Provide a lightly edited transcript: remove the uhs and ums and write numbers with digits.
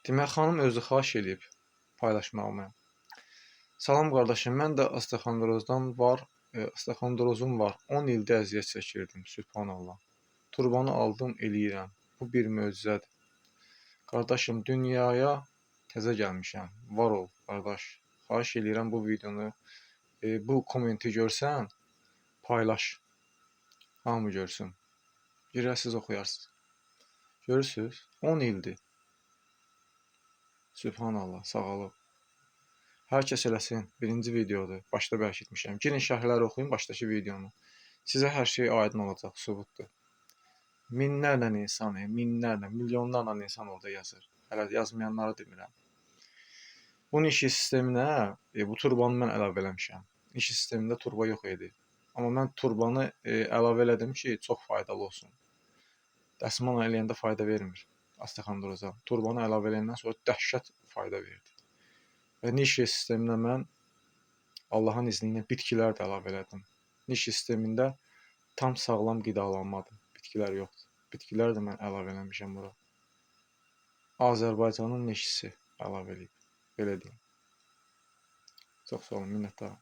Demək, xanım özü xahiş eləyib paylaşmağımı. Salam qardaşım, mən də osteoxondrozdan var, osteoxondrozum var. 10 ildir əziyyət çəkirdim, Sübhanallah. Turbanı aldım, eləyirəm. Bu bir möcüzədir. Qardaşım, dünyaya təzə gəlmişəm. Var ol, qardaş. Xahiş eləyirəm bu videonu, bu kommenti görsən, paylaş. Hamı görsün. Girəsiz oxuyarsınız. Görürsüz? 10 ildir. Sübhanallah, sağalıb. Hər kəs eləsin. Birinci videodur. Başda bərkitmişəm. Girin şərhləri oxuyun başdakı videonu. Sizə hər şey aydın olacaq, sübutdur. Minlərlə insan, minlərlə, milyonlarla insan orada yazır. Hələ yazmayanları demirəm. Bu nişi sisteminə bu turbanı mən əlavə eləmişəm. Nişi sistemində turba yox idi. Amma mən turbanı əlavə elədim ki, çox faydalı olsun. Dəsmalla eləyəndə fayda vermir osteoxondroza. Turbanı əlavə eləyəndən sonra dəhşət fayda verdi. Və nişi sisteminə mən Allahın izni ilə bitkilər də əlavə elədim. Nişi sistemində tam sağlam qidalanmadır. Bitkilər yoxdur. Bitkilər də mən əlavə eləmişəm bura. Azərbaycanın neşisi əlavə eləyib. Belə deyim. Çox sağ olun, minnətdaram.